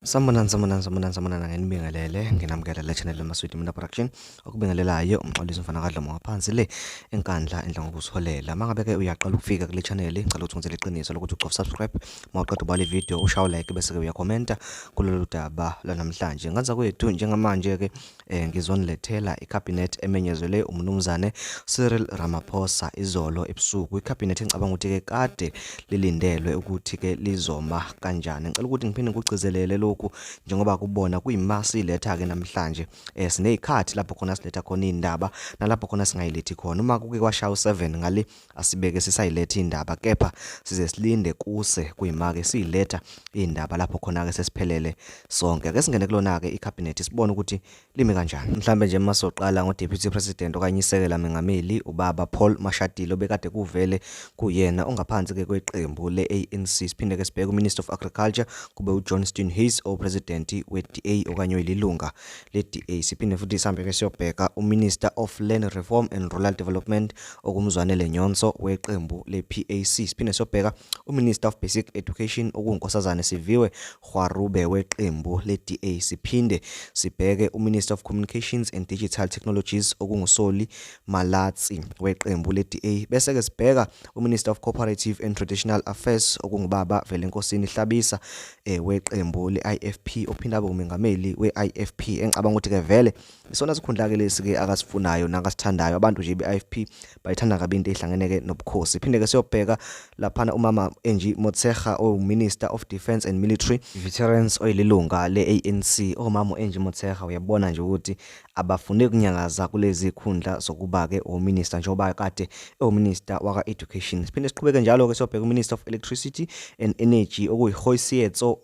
Sanibonani, sanibonani, sanibonani, sanibonani, nginibingelele, nginamukela le channel Maswidi Mina Production, okubingelelayo umxolisi umfana kaDlomo ngaphansi le eNkandla endla ngokuziholela. Mangabe ke uyaqala ukufika kule channel, ngicela ukuthi ungenzele iqiniso lokuthi ucofe subscribe, mawuqeda ubala ivideo ushaye like bese ke uyakhomenta kulolu daba lwanamhlanje. Nganza kwethu njengamanje ke ngizonilethela icabinet emenyezelwe umnumzane Cyril Ramaphosa izolo ebusuku. Icabinet engicabanga ukuthi ke kade lilindelwe ukuthi ke lizoma kanjani. Ngicela ukuthi ngiphinde ngikugcizelele lokhu njengoba kubona kuyima siletha ke namhlanje. Sinezikhathi lapho khona siletha khona indaba nalapho khona singayilethi khona. Uma kuke kwashaya u7 ngale asibeke sisayiletha indaba, kepha size silinde kuse kuyima ke siyiletha indaba lapho khona ke sesiphelele sonke. Ake singene kulona ke icabinet sibone ukuthi limi kanjani. Mhlambe nje masoqala ngo-Deputy President okanye isekela mengameli ubaba Paul Mashatile obekade kuvele kuyena ongaphansi ke kweqembu le-ANC. Siphinde ke sibheke uMinister of Agriculture kube uJohn Steenhuisen oPresident we-DA okanye oyilunga le-DA. Siphinde futhi sihambe ke siyobheka uMinister of Land Reform and Rural Development okuMzwanele Nyhontso weqembu le-PAC. Siphinde siyobheka uMinister of Basic Education okuNkosazane Siviwe Gwarube weqembu le-DA. Siphinde sibheke uMinister of Communications and Digital Technologies okunguSolly Malatsi weqembu le-DA. Bese ke sibheka uMinister of Cooperative and Traditional Affairs okungubaba Velenkosini Hlabisa weqembu le-IFP ophinda abe umengameli we-IFP, engicabanga ukuthi ke vele isona sikhundla ke lesi ke akasifunayo nakasithandayo. Abantu nje be-IFP bayithanda kabi into ehlangene ke nobukhosi. Phinde ke siyobheka laphana umama Angie Motshekga owu-Minister of Defence and Military Veterans oyililunga le-ANC. Omama Angie Motshekga uyabona nje ukuthi abafune kunyakaza kulezi khundla zokuba ke ominister njengoba kade ewuminister waka education. Siphinde siqhubeke njalo ke siyobheka uMinister of Electricity and Energy okuyiKgosientsho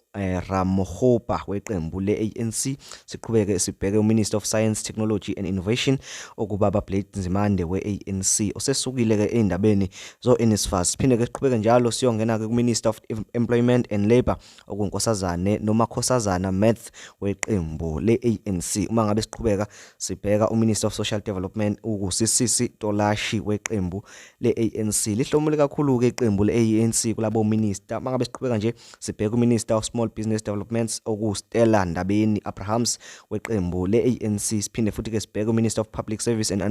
Ramokgopa weqembu le-ANC. Siqhubeke sibheke uMinister of Science, Technology and Innovation okubaba Blade Nzimande we-ANC osesukile ke endabeni zo-NSFAS. Siphinde ke siqhubeke njalo siyongena ke kuMinister of Employment and Labour okunkosazane Nomakhosazana Meth weqembu le-ANC. Uma ngabe siqhubeka sibheka uMinister of Social Development uSisisi Tolashe weqembu le-ANC. Lihlomule kakhulu ke iqembu le-ANC kulabo minister. Mangabe siqhubeka nje sibheka uMinister of Small Business Development okuStella Ndabeni Abrahams weqembu le-ANC. Siphinde futhi ke sibheke uMinister of Public Service and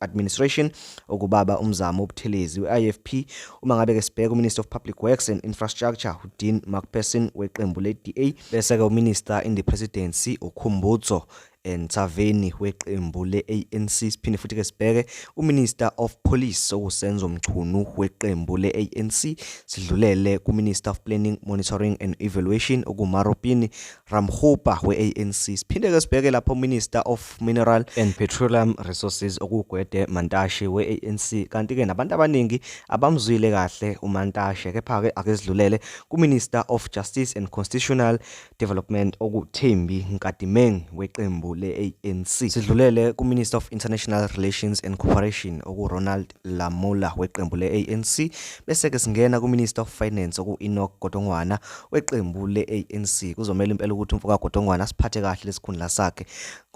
Administration okubaba uMzamo Buthelezi we-IFP. Uma ngabe ke sibheka uMinister of Public Works and Infrastructure uDean Macpherson weqembu le-DA. Bese ke uMinister in the Presidency uKhumbudzo Ntshavheni weqembu le-ANC. Siphinde futhi ke sibheke uMinister of Police okuSenzo Mchunu weqembu le-ANC. Sidlulele kuMinister of Planning, Monitoring and Evaluation okuMaropini Ramokgopa we-ANC. Siphinde ke sibheke lapho uMinister of Mineral and Petroleum Resources okuGwede Mantashe we-ANC. Kanti ke nabantu abaningi abamzwile kahle uMantashe, kepha ke ake sidlulele kuMinister of Justice and Constitutional Development okuThembi Nkadimeng weqembu le-ANC. Sidlulele kuMinister of International Relations and Cooperation okuRonald Lamola weqembu le-ANC. Bese ke singena kuMinister of Finance oku-Enoch Godongwana weqembu le-ANC. Kuzomela impela ukuthi umfo kaGodongwana asiphathe kahle lesikhundla sakhe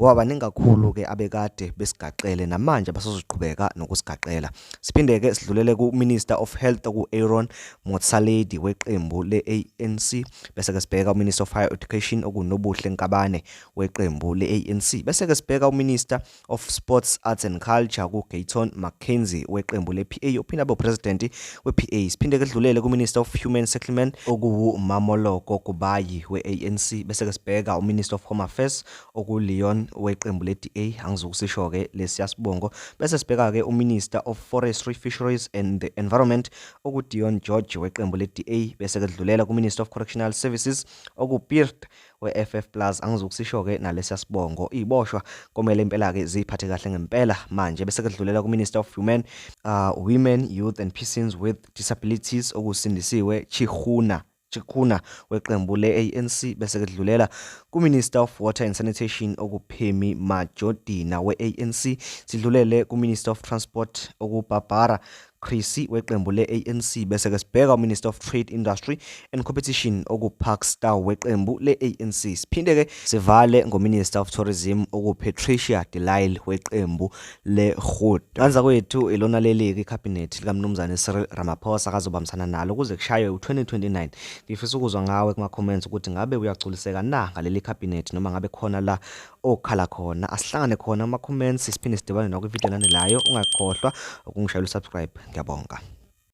ngoba baningi kakhulu ke abekade besigaxele namanje basazoqhubeka nokusigaxela. Siphinde ke sidlulele ku-Minister of Health oku-Aaron Motsoaledi weqembu le-ANC. Bese ke sibheka uMinister of Higher Education okuNobuhle Nkabane weqembu le-ANC. Bese ke sibheka uMinister of Sports, Arts and Culture kuGayton McKenzie weqembu le-PA ophinda abe upresident we-PA. Siphinde ke sidlulele kuMinister of Human Settlement okuwuMamoloko Kubayi we-ANC. Bese ke sibheka uMinister of Home Affairs okuLeon weqembu le-DA, angizukusisho ke lesiya sibongo. Bese sibheka ke uMinister of Forestry, Fisheries and the Environment okuDion George weqembu le-DA. Bese ke sidlulela kuMinister of Correctional Services okuPiet we-FF Plus, angizukusisho ke nalesiya sibongo. Iboshwa komele impela ke ziphathe kahle ngempela manje. Bese ke sidlulela kuMinister of Women, Youth and Persons with Disabilities okuSindisiwe Chikunga weqembu le-ANC. Bese ke sidlulela kuMinister of Water and Sanitation okuPemmy Majodina we-ANC. Sidlulele kuMinister of Transport okuBarbara Creecy weqembu le-ANC, bese-ke sibheka uMinister of Trade, Industry and Competition okuParks Tau weqembu le-ANC. Siphinde-ke sivale ngoMinister of Tourism okuPatricia de Lille weqembu le-GOOD. Kanza kwethu ilona leli-ke ikhabhinethi likaMnumzane Cyril Ramaphosa akazobambisana nalo kuze kushaywe u-2029. Ngifisa ukuzwa ngawe kuma-comments ukuthi ngabe uyagculiseka na ngaleli khabhinethi noma ngabe khona la okhala khona. Asihlangane khona kuma-comments, siphinde sidibane nakwividiyo elandelayo. Ungakhohlwa ukungishayela u-subscribe. Ngiyabonga.